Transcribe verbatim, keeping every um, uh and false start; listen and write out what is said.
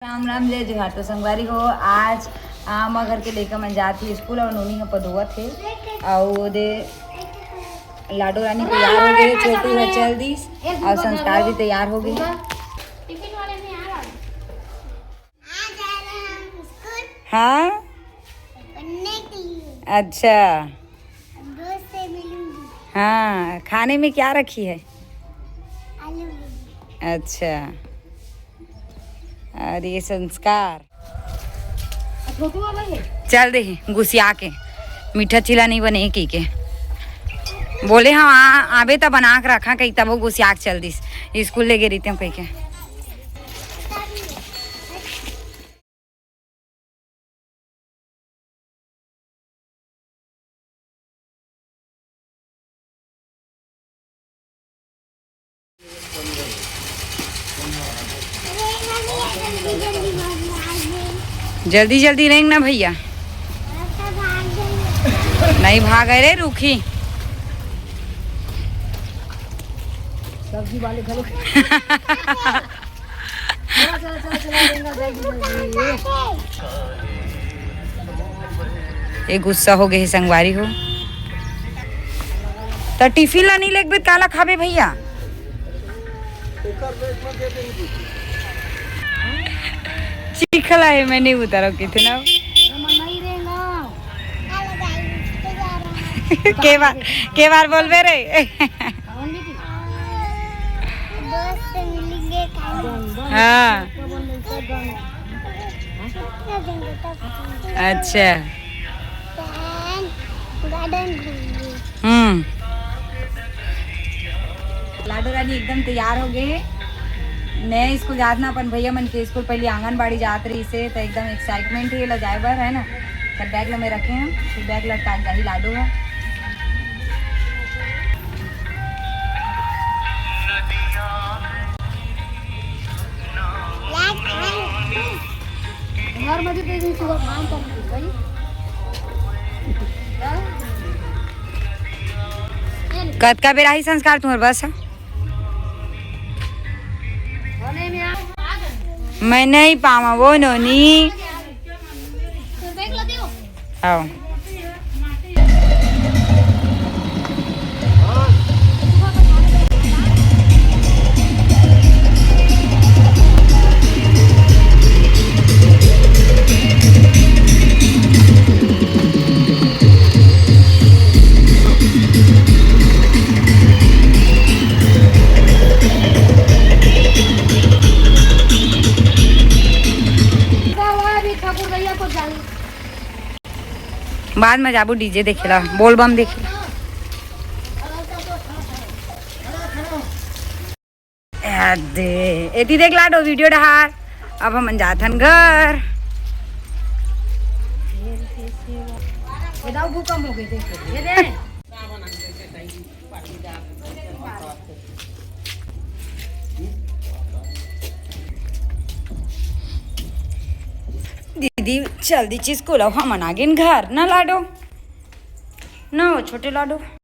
राम राम, जय जोहार। तो संगवारी हो, आज आमा घर के लइका मन जात हे स्कूल अउ नोनी ह पढ़ोवत हे। अउ दे लाडो रानी तैयार हो गे, छोटू ह चल दिस अउ संस्कार भी तैयार हो गे। हाँ। अच्छा। हाँ, खाने में क्या रखी है? अच्छा। अउ ये संस्कार। चल देही गुसिया के, मीठा चीला नइ बने कहिके। बोले हम आ, आबे त बना के रखा कहि, तब वो गुसिया के चल दिस। स्कूल ले गे रहितेंव कहिके। जल्दी जल्दी रेंग ना भैया। नहीं भागे रे, रुखी। सब्जी वाले खा लो। चला, चला, चला, चला, रेंगा, जल्दी, जल्दी। ये गुस्सा हो गे हे संगवारी हो। त टिफिन ला नहीं लेगबे त काला खाबे भैया? चिखला हे, मैं नहीं उतारो कितना। के बार, के बार बोलबे रे? हाँ। अच्छा। हम्म। लाडो रानी एकदम तैयार हो गे। नया स्कूल जात ना, अपन भैया मन के स्कूल, पहले आंगनबाड़ी जात रहिसे, त एकदम एक्साइटमेंट हे ला जाए बर, है ना। त बैग ला मैं रखे हंव, फिर बैग लटका जाही लाडो ह। कतका बेर आही संस्कार तुम्हर बस ह? मैं नहीं पावा वो नोनी। आओ। बाद में जाबो डीजे देखे ला, बोलबम देखे। ए दे, एती देख लाडो वीडियो डहार। अब हमन जाथन घर। ये दाऊ भूकंप हो गए, देख। ये दे। दीदी चल दी चीज को लो, हमन आ गेन घर ना लाडो। ना हो छोटे लाडो।